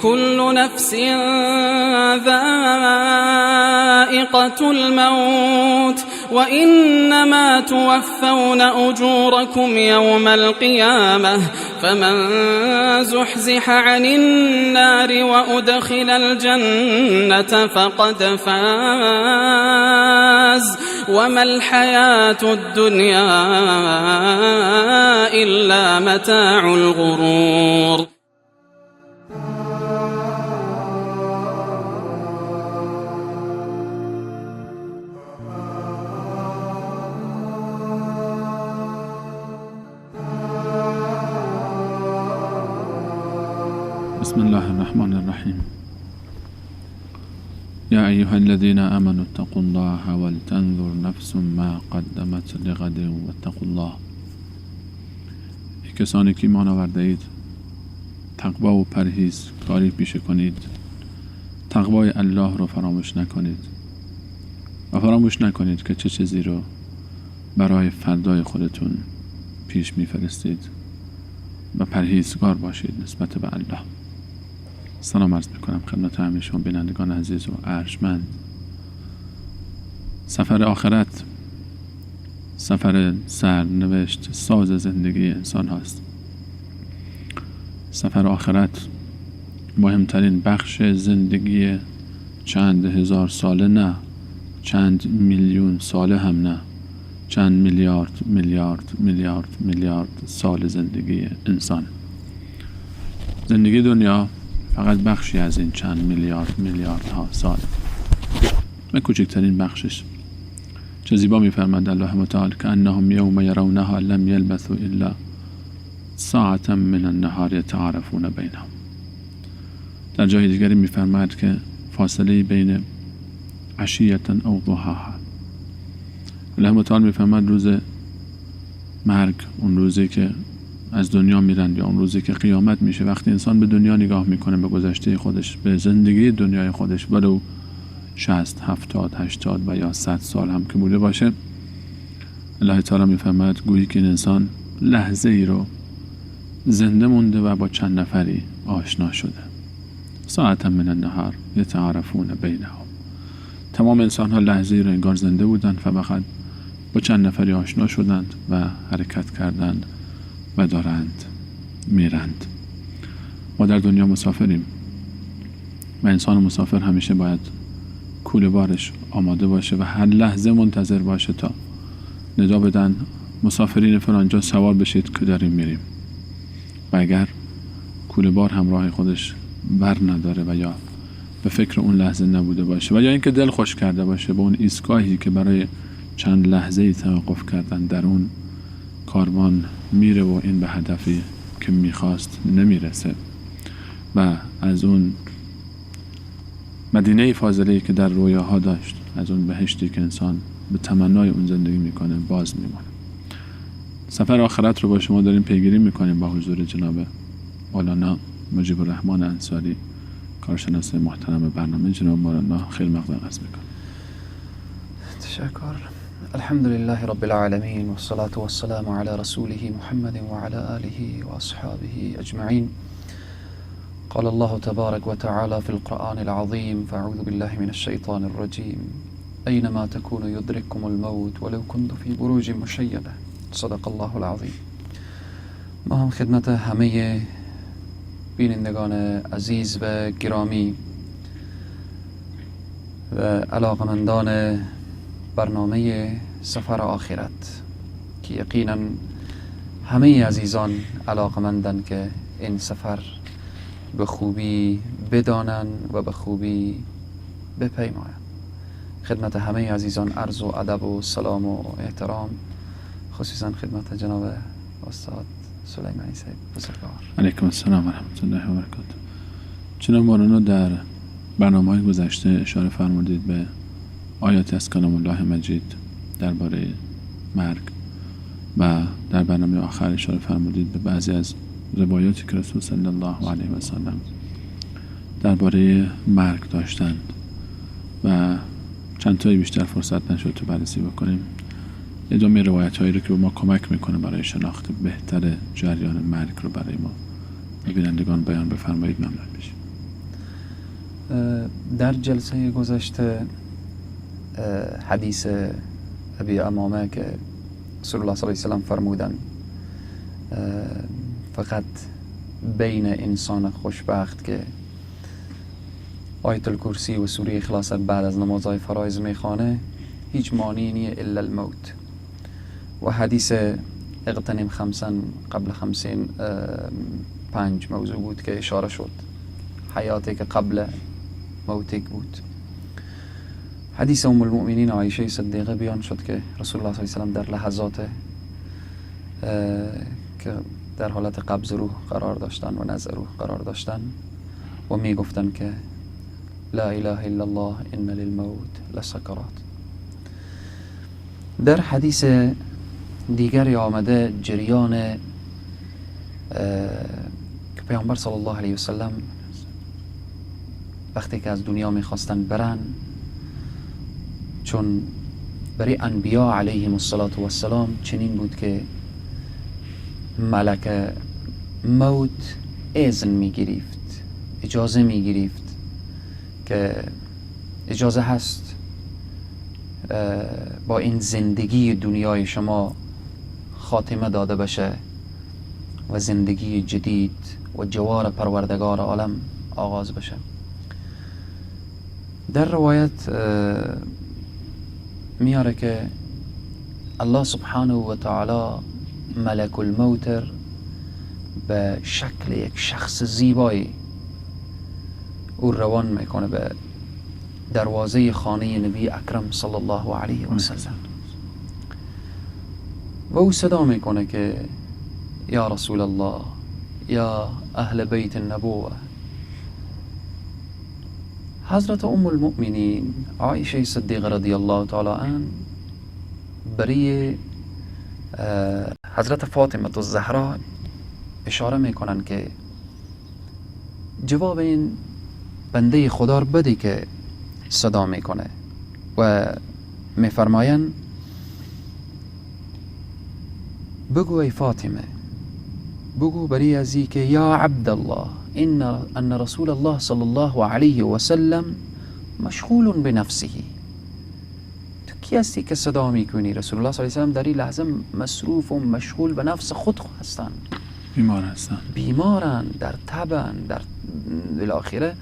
كل نفس ذائقة الموت وإنما توفون أجوركم يوم القيامة فمن زحزح عن النار وأدخل الجنة فقد فاز وما الحياة الدنيا إلا متاع الغرور. بسم الله الرحمن الرحیم. یا ایها الذین آمنوا اتقوا الله ولتنظر نفس ما قدمت لغد واتقوا الله. ای کسانی که ایمان آورده اید، تقوا و پرهیز کاری پیشه کنید، تقوای الله رو فراموش نکنید و فراموش نکنید که چه چیزی رو برای فردای خودتون پیش میفرستید و پرهیزگار باشید نسبت به الله. سلام عرض میکنم خدمت همه شما بینندگان عزیز و ارجمند. سفر آخرت سفر سرنوشت ساز زندگی انسان هاست. سفر آخرت مهمترین بخش زندگی چند هزار ساله نه، چند میلیون ساله هم نه، چند میلیارد میلیارد میلیارد میلیارد سال زندگی انسان. زندگی دنیا فقط بخشی از این چند میلیارد میلیاردها سال و کوچکترین بخشش. چه زیبا میفرماد الله متعال که انهم یوم یرونها لم یلبثوا الا ساعة من النهار یتعارفون بینهم. در جای دیگری میفرماد که فاصله بین عشیة او ضحاها. الله متعال میفرماد روز مرگ، اون روزی که از دنیا میرند یا اون روزی که قیامت میشه، وقتی انسان به دنیا نگاه میکنه، به گذشته خودش، به زندگی دنیای خودش، ولو 60 70 80 و یا 100 سال هم که بوده باشه، الله تعالی میفرماید گویی که این انسان لحظه ای رو زنده مونده و با چند نفری آشنا شده. ساعتا من النهار یتعارفون بینهم. تمام انسان ها لحظه ای رو انگار زنده بودند و فقط با چند نفری آشنا شدند و حرکت کردند و دارند میرند. ما در دنیا مسافریم و انسان مسافر همیشه باید کوله بارش آماده باشه و هر لحظه منتظر باشه تا ندا بدن مسافرین فلانجا سوار بشید که داریم میریم. و اگر کوله بار همراه خودش بر نداره و یا به فکر اون لحظه نبوده باشه و یا اینکه دل خوش کرده باشه به اون ایستگاهی که برای چند لحظه‌ای توقف کردن در اون کاروان میره و این به هدفی که میخواست نمیرسه و از اون مدینه فاضله‌ای که در رویاها داشت، از اون بهشتی که انسان به تمنای اون زندگی میکنه باز میمونه. سفر آخرت رو با شما داریم پیگیری میکنیم با حضور جناب مولانا مجیب الرحمن انصاری، کارشناس محترم برنامه. جناب مولانا خیلی مقدم عرض میکنم. تشکر. الحمد لله رب العالمين والصلاة والسلام على رسوله محمد وعلى آله وأصحابه أجمعين. قال الله تبارك وتعالى في القرآن العظيم: فأعوذ بالله من الشيطان الرجيم، أينما تكونوا يدرككم الموت ولو كنتم في بروج مشيدة. صدق الله العظیم. ما هم خدمت همه بینندگان عزیز و گرامی و علاقمندان برنامه سفر آخرت که یقینا همه عزیزان علاقمندن که این سفر به خوبی بدانن و به خوبی بپیمایند. خدمت همه عزیزان عرض و ادب و سلام و احترام، خصوصا خدمت جناب استاد سلیمانی صاحب بزرگوار. علیکم السلام و رحمت الله و برکاته. جناب مولانا در برنامه‌های گذشته اشاره فرمودید به آیاتی از کلام الله مجید درباره مرگ و در برنامه آخر اشاره فرمودید به بعضی از روایاتی که رسول صلی الله علیه و سلم درباره مرگ داشتند و چند تایی بیشتر فرصت نشد تو بررسی بکنیم. ادامه روایت هایی رو که به ما کمک میکنه برای شناخت بهتر جریان مرگ رو برای ما بینندگان بیان بفرمایید، ممنون میشیم. در جلسه گذشته حدیث ابی امامه که رسول الله صلی الله علیه و سلم فرمودن فقط بین انسان خوشبخت که آیت الکرسی و سوره اخلاص بعد از نمازهای فرایض میخوانه هیچ مانعی نیه الا الموت. و حدیث اغتنم خمسا قبل خمسین 5 موضوع بود که اشاره شد، حیاتی که قبل موتک بود. حدیث ام المؤمنین عایشه صدیقه بیان شد که رسول الله صلی الله علیه و سلم در لحظات که در حالت قبض روح قرار داشتن و نزع روح قرار داشتن و می گفتن که لا اله الا الله ان للموت لسکرات. در حدیث دیگری آمده جریان که پیامبر صلی الله علیه و سلم وقتی که از دنیا میخواستن برن، چون برای انبیا علیهم الصلاة والسلام چنین بود که ملک موت اذن میگرفت، اجازه میگرفت که اجازه هست با این زندگی دنیای شما خاتمه داده بشه و زندگی جدید و جوار پروردگار عالم آغاز بشه. در روایت میاره که الله سبحانه و تعالی ملک الموت به شکل یک شخص زیبایی او روان میکنه به دروازه خانه نبی اکرم صلی الله علیه و سلم و او صدا میکنه که یا رسول الله، یا اهل بیت النبوه. حضرت ام المؤمنین عایشه صدیقه رضی الله تعالی عنها برای حضرت فاطمه الزهرا اشاره میکنن که جواب این بنده خدا رو بده که صدا میکنه و میفرماین بگو ای فاطمه، بگو برای ازی که یا عبدالله ان رسول الله صلی الله علیه و سلم مشغول بنفسه. تو کی هستی که صدا میکنی؟ رسول الله صلی الله علیه و سلم در این لحظه مصروف و مشغول به نفس خود هستند، بیمار هستند، بیمارن، در تبن، در بالاخره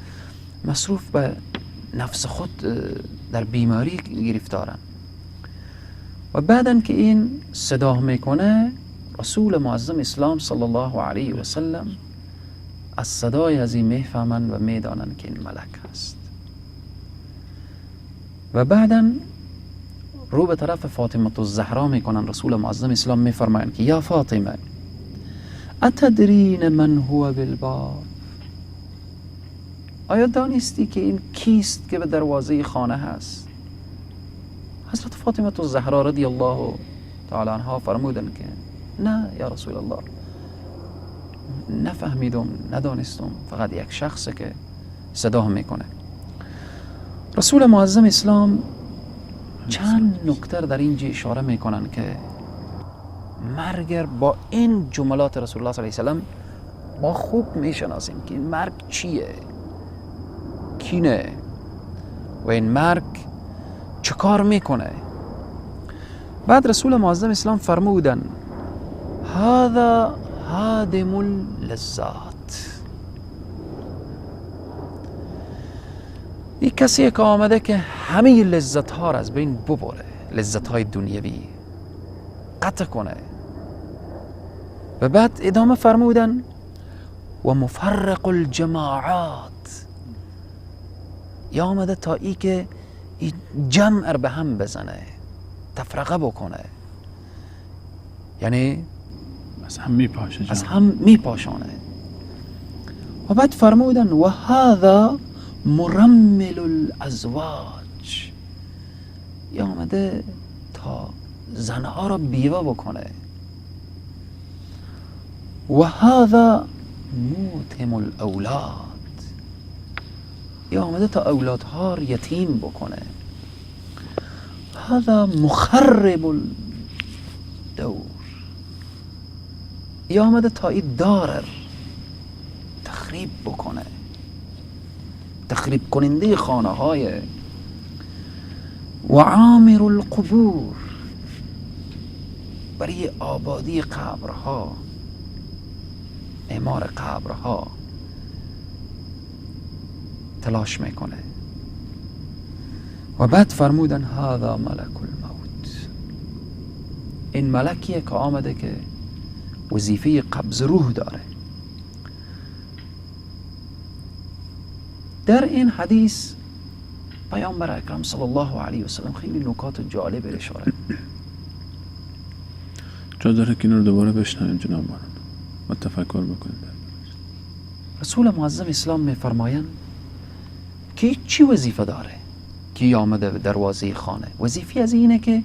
مصروف به نفس خود، در بیماری گرفتارن. و بعدن که این صدا میکنه رسول معظم اسلام صلی الله علیه و سلم از صدای از این میفهمن و میدانن که این ملک هست. و بعدن رو به طرف فاطمه الزهرا میکنن، رسول معظم اسلام میفرمایند که یا فاطمه اتدرین من هو بالباب، آیا دانستی که این کیست که به دروازه خانه هست؟ حضرت فاطمه الزهرا رضی الله تعالی عنها فرمودن که نه یا رسول الله، نفهمیدم، ندانستم، فقط یک شخصه که صدا میکنه. رسول معظم اسلام چند نکته در اینجا اشاره میکنن که مرگ با این جملات رسول الله صلی الله علیه و سلم ما خوب میشناسیم که این مرگ چیه، کینه و این مرگ چه کار میکنه. بعد رسول معظم اسلام فرمودن هذا هادم اللذات، این کسی که آمده که همه لذت ها را از بین ببره، لذت های دنیوی قطع کنه. و بعد ادامه فرمودن و مفرق الجماعات، یا آمده تا ای که این جمع به هم بزنه، تفرقه بکنه، یعنی از هم میپاشه، از هم میپاشانه. و بعد فرمودن و هذا مرمل الازواج، یا آمده تا زنها را بیوه بکنه. و هذا موتم الاولاد، یا آمده تا اولادها را یتیم بکنه. هذا مخرب الدور، یا آمده تا این دار تخریب بکنه. تخریب کننده خانه های و عامر القبور، برای آبادی قبرها، اعمار قبرها تلاش میکنه. و بعد فرمودن هذا ملک الموت، این ملکیه که آمده که وظیفه قبض روح داره. در این حدیث پیامبر اکرم صلی الله علیه و سلم خیلی نکات جالب اشاره. جا داره که اینو رو دوباره بشنویم جناب باران و تفکر بکنیم. رسول معظم اسلام میفرمایند که چی وظیفه داره که آمده به دروازه خانه؟ وظیفه از اینه که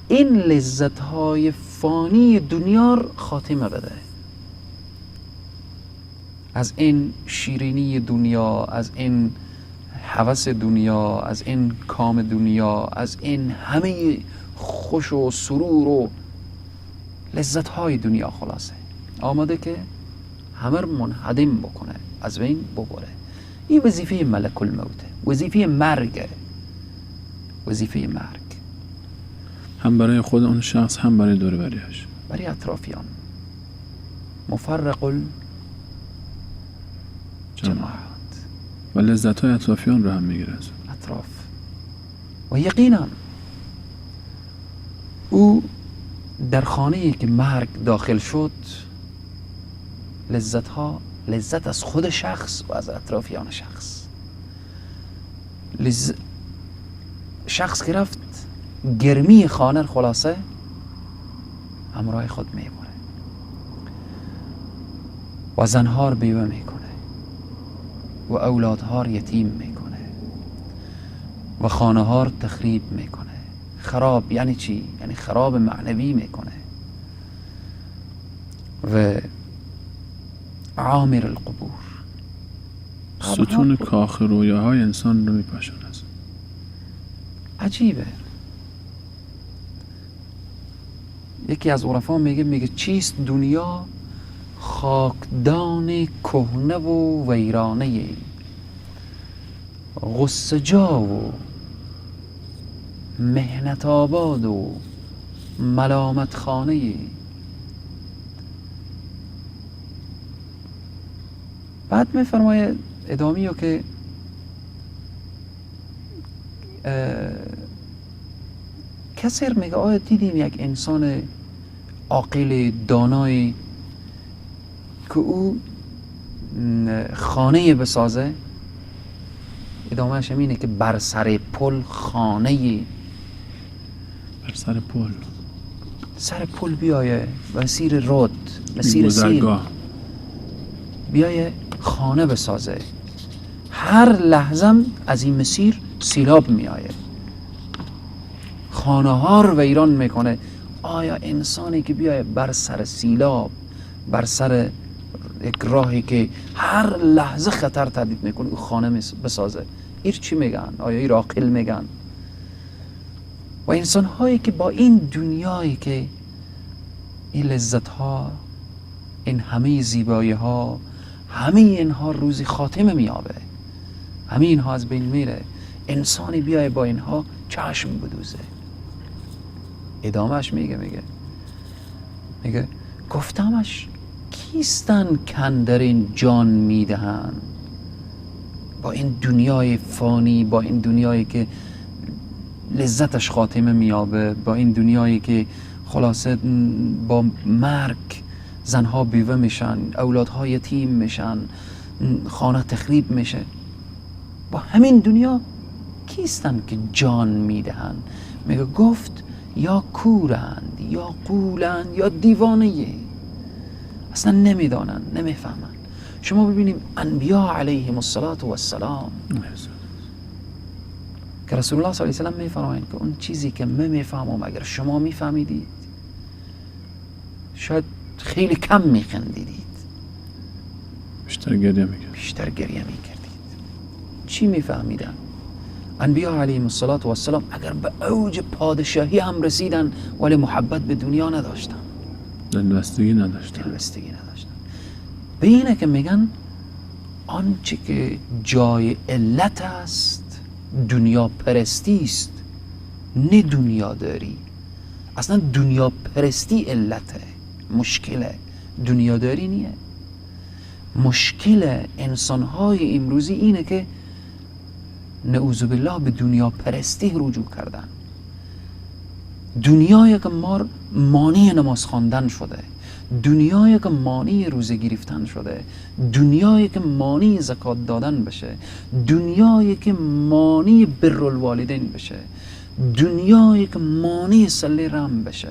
این لذت‌های فانی دنیا خاتمه بده، از این شیرینی دنیا، از این هوس دنیا، از این کام دنیا، از این همه خوش و سرور و لذت‌های دنیا. خلاصه آمده که همه رو منهدم بکنه، از بین ببره. این وظیفه ملک الموته، وظیفه مرگه، وظیفه مرگ هم برای خود اون شخص هم برای دور بریش، برای اطرافیان. مفرق الجماعات و لذت های اطرافیان رو هم میگیره اطراف. و یقینا او در خانه‌ای که مرگ داخل شد، لذت ها، لذت از خود شخص و از اطرافیان شخص. شخص که رفت گرمی خانه خلاصه همراه خود میبره و زنها رو بیوه میکنه و اولادها رو یتیم میکنه و خانه ها رو تخریب میکنه. خراب یعنی چی؟ یعنی خراب معنوی میکنه. و عامر القبور، ستون کاخ رویاهای انسان رو میپاشونه. عجیبه. یکی از عرفا میگه چیست دنیا؟ خاکدان کهنه و ویرانه، غصه جا و مهنت آباد و ملامت خانه. بعد میفرمایه ادامیو که کسی میگه آیا دیدیم یک انسان عاقل دانایی که او خانه بسازه؟ ادامهش اینه که بر سر پل خانه، بر سر پل، سر پل بیایه، مسیر رود، مسیر سیل بیایه خانه بسازه. هر لحظه از این مسیر سیلاب میآیه، خانه ها رو ویران میکنه. آیا انسانی که بیایه بر سر سیلاب، بر سر یک راهی که هر لحظه خطر تهدید میکنه، او خانه بسازه، ایر چی میگن؟ آیا ایر عاقل میگن؟ و انسان هایی که با این دنیایی که این لذت ها، این همه زیبایی ها، همه اینها روزی خاتمه میابه، همه اینها از بین میره، انسانی بیای با اینها چشم بدوزه. ادامهش میگه میگه گفتمش کیستن کندر این جان میدهن؟ با این دنیای فانی، با این دنیایی که لذتش خاتمه میابه، با این دنیایی که خلاصه با مرگ زنها بیوه میشن، اولادها یتیم میشن، خانه تخریب میشه، با همین دنیا کیستن که جان میدهن؟ میگه گفت یا کورند یا قولند یا دیوانه، اصلا نمیدانند، نمیفهمند. شما ببینیم انبیا علیهم الصلاة والسلام که رسول الله صلی الله علیه و سلم میفرمایند که اون چیزی که من میفهمم اگر شما میفهمیدید شاید خیلی کم میخندیدید، بیشتر گریه میکردید، بیشتر گریه میکردید. چی میفهمیدن؟ انبیا علیهم الصلاة والسلام اگر به اوج پادشاهی هم رسیدن ولی محبت به دنیا نداشتن، دلبستگی نداشتن، دلبستگی نداشتن. به اینه که میگن آنچه که جای علت است دنیا پرستی است، نه دنیا داری. اصلا دنیا پرستی علته، مشکله، دنیا داری نیه. مشکل انسانهای امروزی اینه که نعوذ بالله به دنیا پرستی رجوع کردن. دنیایی که مانع نماز خواندن شده، دنیایی که مانع روزه گرفتن شده، دنیایی که مانع زکات دادن بشه، دنیایی که مانع بر الوالدین بشه، دنیایی که مانع صله رحم بشه،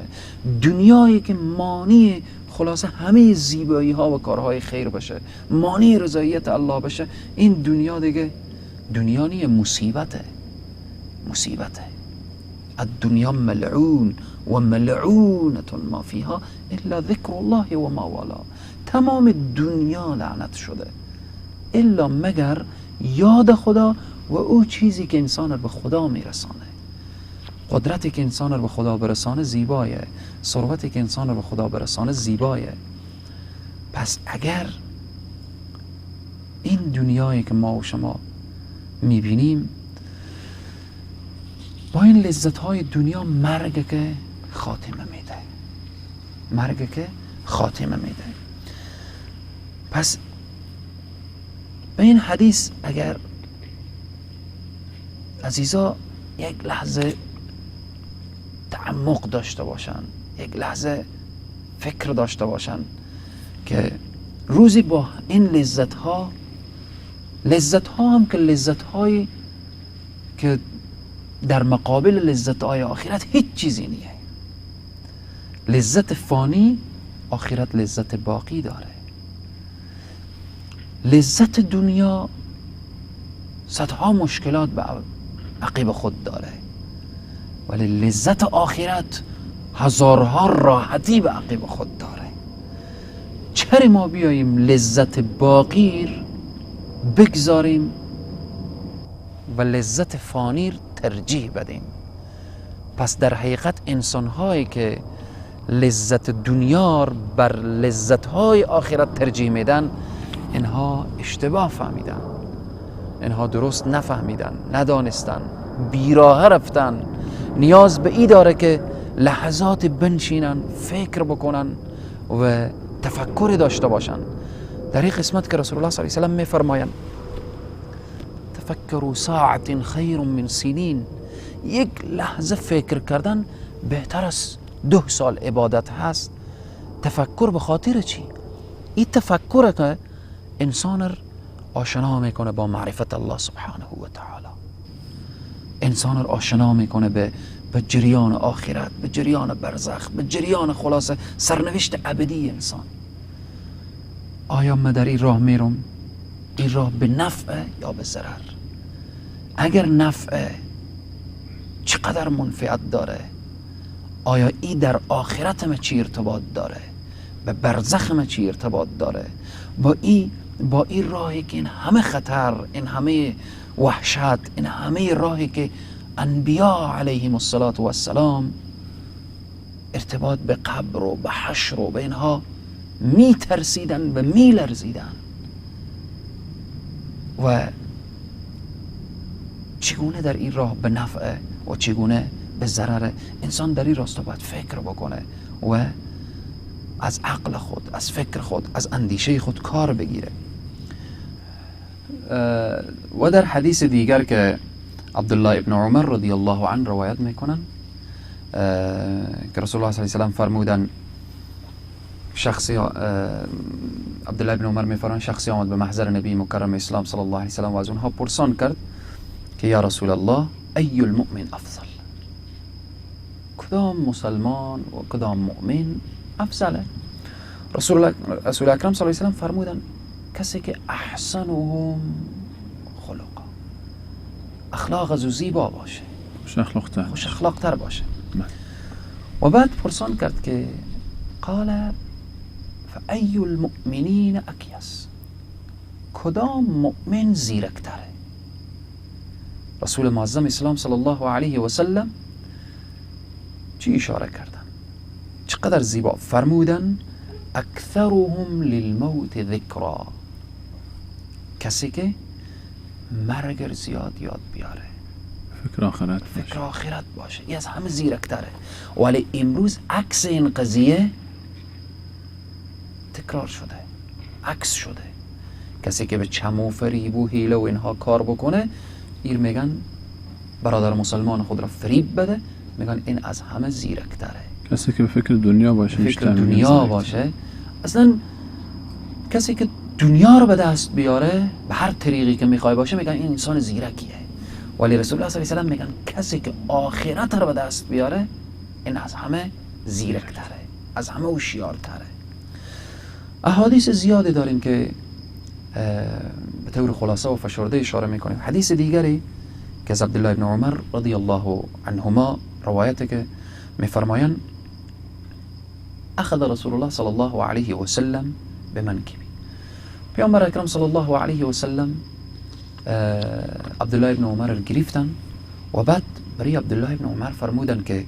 دنیایی که مانع خلاصه همه زیبایی ها و کارهای خیر بشه، مانع رضایت الله بشه. این دنیا دیگه دنیا نیه، مصیبته، مصیبته. الدنیا ملعون و ملعونة ما فیها الا ذکر الله و ما والا. تمام دنیا لعنت شده الا مگر یاد خدا و او چیزی که انسان رو به خدا میرسانه. قدرتی که انسان رو به خدا برسانه زیبایه، ثروتی که انسان رو به خدا برسانه زیبایه. پس اگر این دنیایی که ما و شما میبینیم با این لذت‌های دنیا، مرگ که خاتمه میده، مرگ که خاتمه میده. پس به این حدیث اگر عزیزا یک لحظه تعمق داشته باشن، یک لحظه فکر داشته باشن که روزی با این لذت‌ها، لذت‌ها هم که لذت‌هایی که در مقابل لذت‌های آخرت هیچ چیزی نیه. لذت فانی آخرت لذت باقی داره. لذت دنیا صدها مشکلات به عقب خود داره، ولی لذت آخرت هزارها راحتی به عقب خود داره. چرا ما بیاییم لذت باقی بگذاریم و لذت فانی ترجیح بدیم؟ پس در حقیقت انسان‌هایی که لذت دنیا بر لذت‌های آخرت ترجیح میدن، اینها اشتباه فهمیدن، اینها درست نفهمیدن، ندانستن، بیراه رفتن. نیاز به ای داره که لحظات بنشینن، فکر بکنن و تفکر داشته باشن. در این قسمت که رسول الله صلی الله علیه و سلم میفرمایند تفکروا ساعت خیر من سنین، یک لحظه فکر کردن بهتر از 2 سال عبادت هست. تفکر به خاطر چی؟ این تفکر که انسان آشنا میکنه با معرفت الله سبحانه و تعالی، انسان رو آشنا میکنه به جریان آخرت، به جریان برزخ، به جریان خلاصه سرنوشت ابدی انسان. آیا من در این راه میرم؟ این راه به نفع یا به ضرر؟ اگر نفع چقدر منفعت داره؟ آیا ای در آخرت ما چی ارتباط داره؟ به برزخ ما چی ارتباط داره؟ با این راهی که این همه خطر، این همه وحشت، این همه راهی که انبیا علیهم الصلاة والسلام ارتباط به قبر و به حشر و به اینها می ترسیدن و می لرزیدن، و چگونه در این راه به نفع و چگونه به ضرر انسان در این راستا باید فکر بکنه و از عقل خود، از فکر خود، از اندیشه خود کار بگیره. و در حدیث دیگر که عبدالله ابن عمر رضی الله عنه روایت میکنن که رسول الله صلی الله علیه و سلم فرمودن، شخصی عبدالله ابن عمر میفرمان شخصی آمد به محضر نبی مکرم اسلام صلی الله علیه و سلم و از اونها پرسان کرد که یا رسول الله ای المؤمن افضل، کدام مسلمان و کدام مؤمن افضله؟ رسول اکرم صلی الله علیه و سلم فرمودن کسی که احسنهم خلقا، اخلاق از او زیبا باشه، خوش اخلاق تر باشه. و بعد پرسان کرد که قال فای المؤمنین اکیس، کدام مؤمن زیرکتره؟ رسول معظم اسلام صلی الله علیه و سلم چی اشاره کردن؟ چقدر زیبا فرمودن اکثرهم للموت ذکرا، کسی که مرگ زیاد یاد بیاره، فکر آخرت باشه، فکر آخرت باشه، این از همه زیرکتره. ولی امروز عکس این قضیه تکرار شده، عکس شده. کسی که به چم و فریب و حیله و اینها کار بکنه، ایر میگن برادر مسلمان خود را فریب بده، میگن این از همه زیرکتره. کسی که به فکر دنیا باشه، فکر دنیا باشه، اصلا کسی که دنیا رو به دست بیاره به هر طریقی که میخوای باشه، میگن این انسان زیرکیه. ولی رسول الله صلی الله علیه و سلم میگن کسی که آخرت رو به دست بیاره، این از همه زیرکتره، از همه هوشیارتره. احادیث زیادی داریم که به طور خلاصه و فشرده اشاره میکنیم. حدیث دیگری که از عبدالله بن عمر رضی الله عنهما روایته که میفرمایند اخذ رسول الله صلی الله علیه و سلم بمنکبی. پیامبر اکرم صلی الله علیه و سلم عبدالله بن عمر رو گرفتن و بعد برای عبدالله بن عمر فرمودن که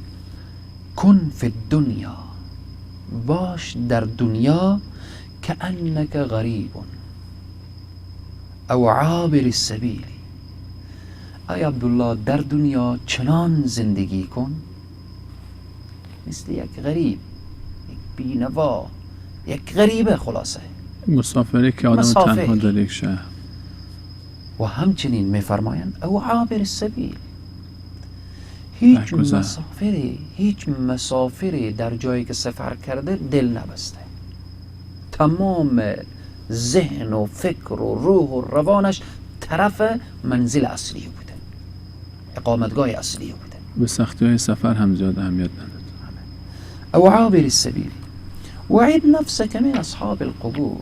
کن فی الدنیا، باش در دنیا، کأنک غریب او عابر السبیل. ای عبدالله در دنیا چنان زندگی کن مثل یک غریب، یک بینوا، یک غریبه، خلاصه مسافری که آدم تنها در یک شهر. و همچنین میفرمایند او عابر السبیل، هیچ مسافری در جایی که سفر کرده دل نبسته، تمام ذهن و فکر و روح و روانش طرف منزل اصلی بوده، اقامتگاه اصلی بوده. به سختی های سفر هم زیاد اهمیت نداد. او عابر السبیل وعد نفسك من اصحاب القبور.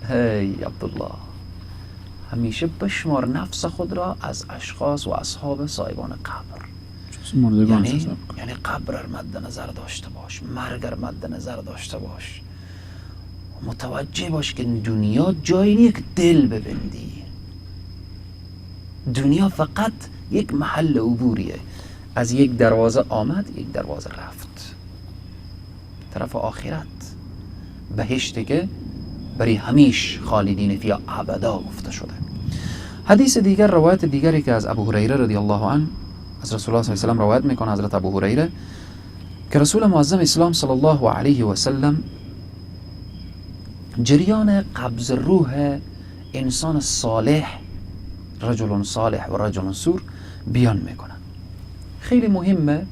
هی عبدالله، همیشه بشمار نفس خود را از اشخاص و اصحاب صاحبان قبر. یعنی قبر مد نظر داشته باش، مرگ مد نظر داشته باش، متوجه باش که دنیا جایی نیست که دل ببندی. دنیا فقط یک محل عبوریه، از یک دروازه آمد، یک دروازه رفت، طرف آخرت، بهشتی که برای همیش خالدین فیها ابدا گفته شده. حدیث دیگر، روایت دیگری که از ابو هریره رضی الله عنه از رسول الله صلی الله علیه و سلم روایت میکنه، حضرت ابو هریره که رسول معظم اسلام صلی الله علیه و سلم جریان قبض روح انسان صالح، رجل صالح و رجل سور، بیان میکنن. خیلی مهمه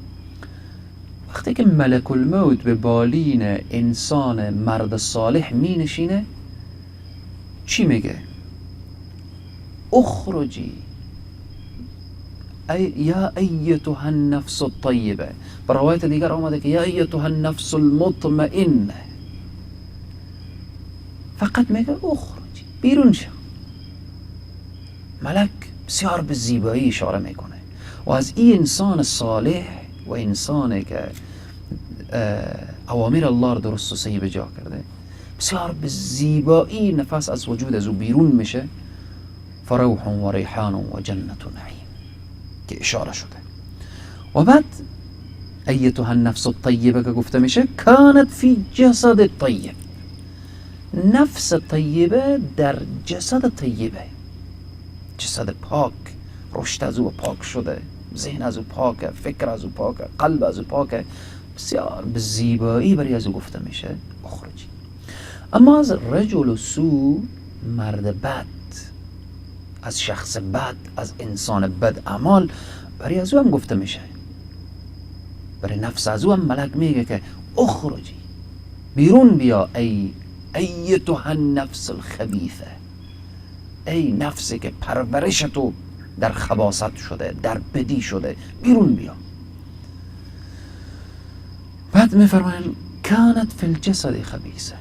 وقتی که ملک الموت به بالین انسان مرد صالح می نشینه، چی میگه؟ اخرجی یا ایتها النفس الطیبه. بر روایت دیگر آمده که یا ایتها النفس المطمئنه. فقط میگه اخرجی، بیرون شو. ملک بسیار به زیبایی اشاره میکنه و از این انسان صالح و انسانی که اوامر الله رو درست و صحیح به جا کرده، بسیار به زیبایی نفس از وجود از او بیرون میشه. فروح و ریحان و جنت و نعیم که اشاره شده. و بعد ایتها النفس الطیبه که گفته میشه، کانت فی جسد طیب، نفس طیبه در جسد طیبه، جسد پاک، رشد از او پاک شده، ذهن از او پاکه، فکر از او پاکه، قلب از او پاکه، بسیار به زیبایی برای از او گفته میشه اخرجی. اما از رجل سو، مرد بد، از شخص بد، از انسان بد اعمال، برای از او هم گفته میشه، برای نفس از او هم ملک میگه که اخرجی، بیرون بیا، ای ایتها النفس الخبیثه، ای نفسی که پرورش تو در خباثت شده، در بدی شده، بیرون بیا. بعد میفرمایند کانت فی الجسد خبیثه،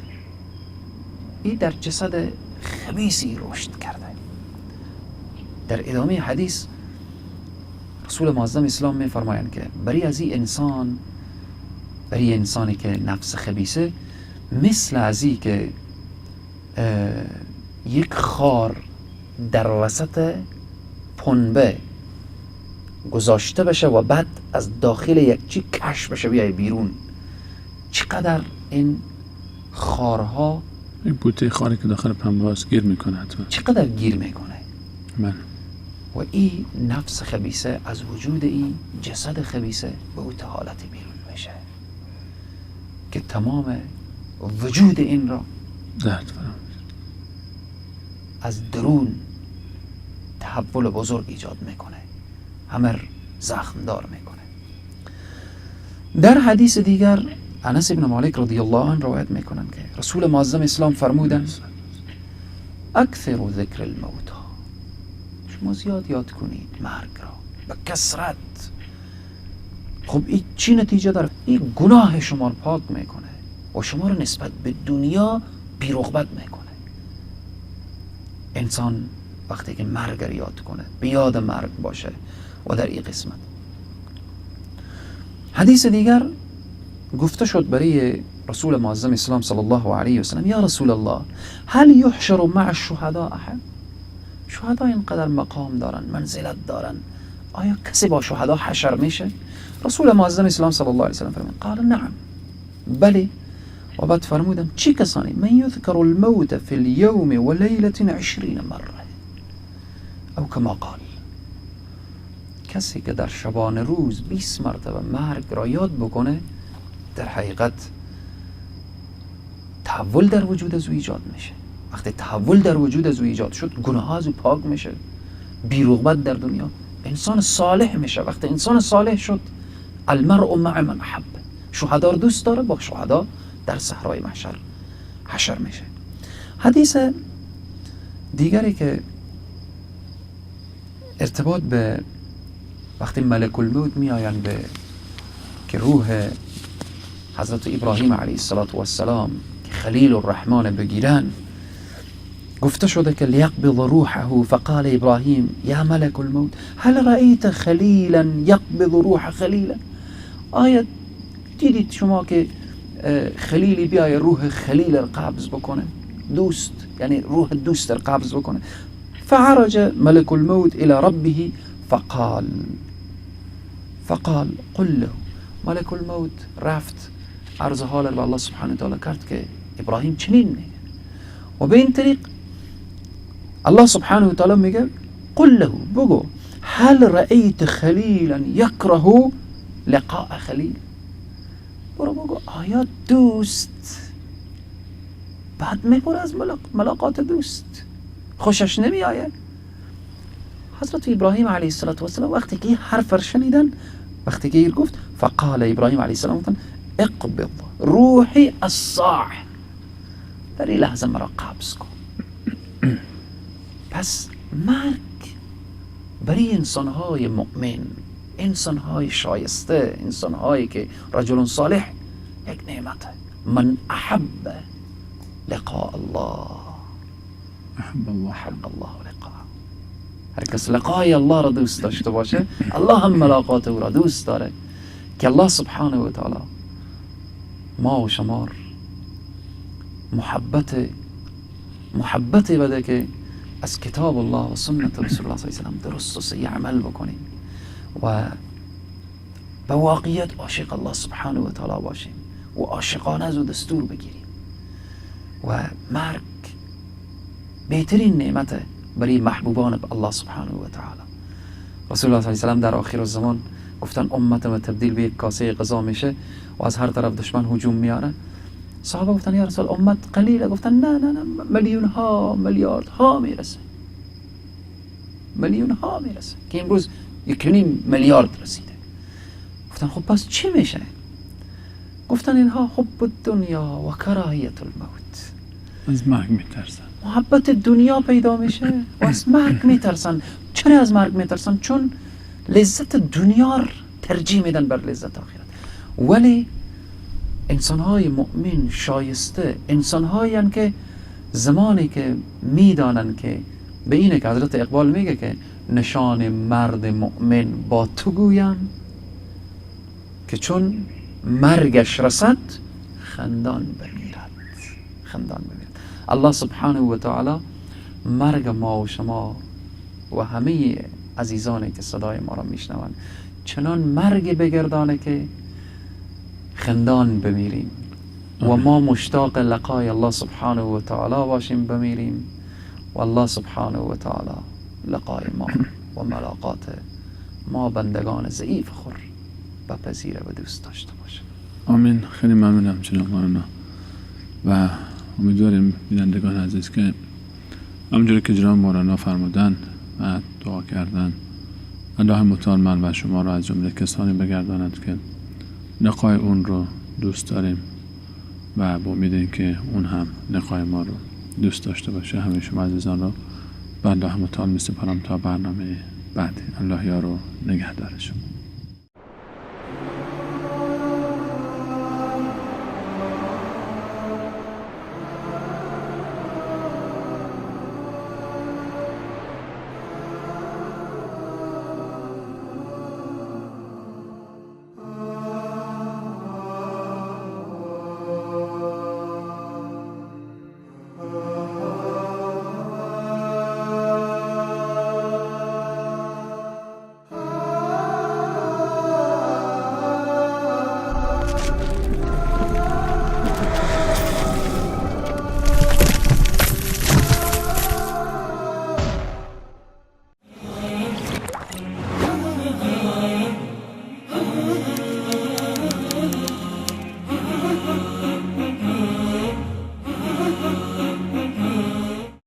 ای در جسد خبیثی رشد کرده. در ادامه حدیث رسول معظم اسلام میفرمایند که برای از این انسان، برای انسانی که نفس خبیثه، مثل از این که یک خار در وسط پنبه گذاشته بشه و بعد از داخل یک چی کش بشه بیای بیرون، چقدر این خارها این بوته خاری که داخل پنبه هست گیر میکنه حتما. چقدر گیر میکنه؟ بله. و این نفس خبیثه از وجود این جسد خبیثه به او حالت بیرون میشه که تمام وجود این را درد فرام از درون تحول بزرگ ایجاد میکنه، همه زخمدار میکنه. در حدیث دیگر انس بن مالک رضی الله عنه روایت میکنن که رسول معظم اسلام فرمودن اکثر ذکر الموت، شما زیاد یاد کنید مرگ را به کثرت. خب این چی نتیجه داره؟ این گناه شما رو پاک میکنه و شما رو نسبت به دنیا بی‌رغبت میکنه. انسان وقتی که مرگ رو یاد کنه، به یاد مرگ باشه و در این قسمت. حدیث دیگر گفته شد برای رسول معظم اسلام صلی الله علیه و سلم یا رسول الله هل یحشر مع الشهداء احد؟ شهدا اینقدر مقام دارن، منزلت دارن، آیا کسی با شهدا حشر میشه؟ رسول معظم اسلام صلی الله علیه و سلم فرمود قال نعم، بله. و بعد فرمودن چه کسانی؟ من یذکر الموت فی اليوم و لیلة 20 مره او کما قال، کسی که در شبانه روز 20 مرتبه مرگ را یاد بکنه، در حقیقت تحول در وجود از او ایجاد میشه. وقتی تحول در وجود از او ایجاد شد، گناه از او پاک میشه، بی‌رغبت در دنیا، انسان صالح میشه. وقتی انسان صالح شد، المرء مع من احب، شهدا رو دوست داره، با شهدا در صحرای محشر حشر میشه. حدیث دیگری که ارتباط به وقتی ملک الموت میآیند به که روح حضرت ابراهیم علیه السلام که خلیل الرحمن بگیرن، گفته شده که لیقبض روحه فقال ابراهیم یا ملک الموت هل رأیت خلیلا یقبض روح خلیلا؟ آیا دیدید شما که خلیلی بیای روح خلیل را قبض بکنه، دوست، یعنی روح دوست را قبض بکنه؟ فعرج ملك الموت الى ربه فقال قل له. ملك الموت رفت عرض حال به الله سبحانه وتعالی کرد که ابراهیم چنین میگه و به این طریق الله سبحانه وتعالی میگه قل له، بگو هل رأیت خلیلا یکره لقاء خلیل؟ برو بگو آیا دوست بعد میبره از ملاقات دوست، خوشش نمی آید؟ حضرت ابراهیم علیه السلام وقتی که حرف شنیدن، وقتی که گفت فقال ابراهیم علیه السلام اقبض روحی الصاع، در این لحظه مرا قبض کن. پس مرگ برای انسانهای مؤمن، انسانهای شایسته، انسانهایی که رجل صالح، یک نعمته. من احب لقاء الله احب الله، احب الله لقاء. هر کس لقای الله را دوست داشته باشه، الله هم ملاقات او را دوست داره. که الله سبحانه و تعالی ما و شمار محبت بده که از کتاب الله و سنت رسول الله صلی الله علیه و سلم درست و صحیح عمل بکنیم و به واقعیت عاشق الله سبحانه و تعالی باشیم و عاشقانه از او دستور بگیریم. و مرگ بهترین نعمت برای محبوبان الله سبحانه و تعالی. رسول الله صلی الله علیه و سلم در آخر الزمان گفتن امت ما تبدیل به یک کاسه غذا میشه و از هر طرف دشمن هجوم میاره. صحابه گفتن یا رسول امت قلیله، گفتن نه نه نه، میلیون ها میلیارد ها میرسه، میلیون ها میرسه که امروز 1.5 میلیارد رسیده. گفتن خب پس چی میشه؟ گفتن اینها حب الدنیا و کراهیت الموت، از مرگ میترسن، محبت دنیا پیدا میشه و از مرگ میترسن. چرا از مرگ میترسن؟ چون لذت دنیا ترجیح میدن بر لذت آخرت. ولی انسانهای مؤمن شایسته، انسانهایی که زمانی که میدانن که به اینه که حضرت اقبال میگه که نشان مرد مؤمن با تو گویم که چون مرگش رسد خندان بمیرد، خندان بمیرد. الله سبحانه و تعالی مرگ ما و شما و همه عزیزانی که صدای ما را میشنوند چنان مرگ بگردانه که خندان بمیریم. و ما مشتاق لقای الله سبحانه و تعالی باشیم، بمیریم و الله سبحانه و تعالی لقای ما و ملاقات ما بندگان ضعیف خور بپذیره و دوست داشته باشه. آمین. خیلی ممنونم جناب مولانا و امیدواریم بینندگان عزیز که همونجوری که جناب مولانا فرمودن و دعا کردن، الله متعال من و شما را از جمله کسانی بگرداند که لقای اون رو دوست داریم و با امید اینکه اون هم لقای ما رو دوست داشته باشه. همه شما عزیزان رو به الله متعال می سپارم تا برنامه بعدی. الله یار و نگهدار شما.